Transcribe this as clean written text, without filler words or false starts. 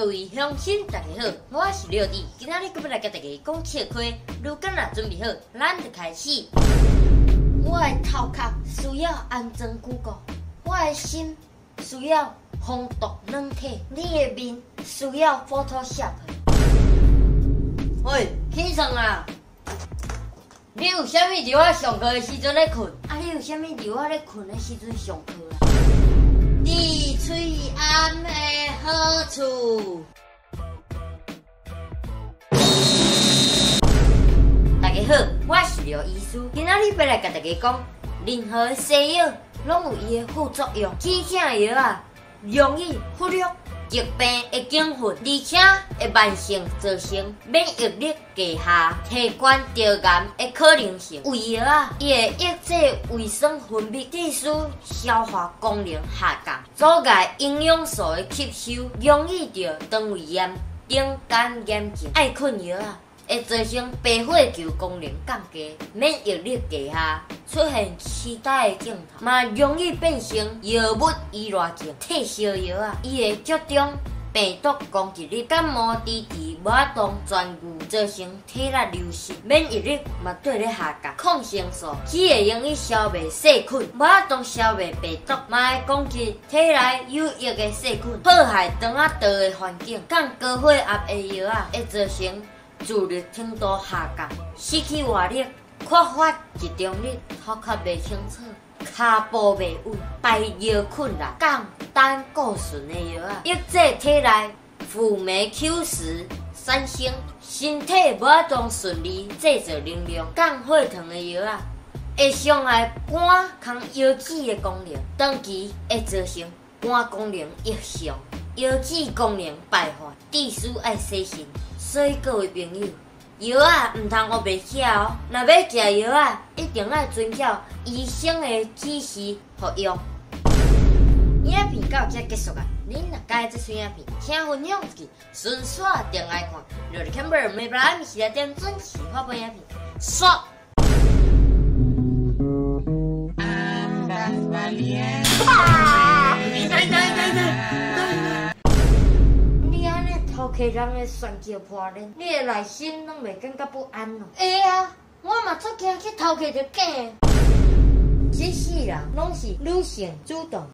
各位鄉親，大家好，我是廖弟，今仔日閣欲來共大家講笑話，如果若準備好，咱就開始。我的頭殼需要安裝 Google，我的心需要防毒軟體，你的面需要 Photoshop。喂，起床啦！你有啥物佇我上課的時陣咧睏？啊，你有啥物佇我咧睏的時陣上課啊？治喙癌的好處。大家好，我是劉醫師，今仔日欲來共大家講，任何的西藥攏有伊的副作用，止疼藥啊，容易忽略疾病的警訊，而且會慢性造成免疫力低下、提懸著癌的可能性。胃藥啊，伊會抑制胃酸分泌，致使消化功能下降，阻礙營養素的吸收，容易著腸胃炎等肝炎症。愛睏藥啊，會造成白血球功能降低、免疫力低下，出現痴呆的症頭，嘛容易變成藥物依賴症。退燒藥啊，伊會集中病毒攻擊力，感冒遲遲無法度痊癒，造成體力流失，免疫力嘛綴咧下降。抗生素只會用去消滅細菌，無法度消滅病毒，嘛會攻擊體內有益的細菌，破壞腸仔道的環境。降高血壓的藥啊，會造成注意力程度下降，失去活力，缺乏集中力，頭殼袂清楚，跤步袂穩，排尿困難。降膽固醇的藥啊，抑制體內輔酶 Q10 產生，身體無法度順利製造能量。降血糖的藥啊，會傷害肝佮腰子的功能，長期會造成肝功能異常，腰子功能敗壞，致使愛洗腎。所以各位朋友，藥仔毋通烏白食哦。若欲食藥仔，一定愛遵照醫生的指示服用。影片到這結束啊！恁若佮意這喙影片，請分享出去，順紲定來看。落去 Camber 每晡暗時6點準時發布影片。煞。你按呢偷客人的蒜椒破臉，你的內心攏袂感覺不安囉？會啊，我嘛足驚去偷客著假的。這世人攏是女性主動。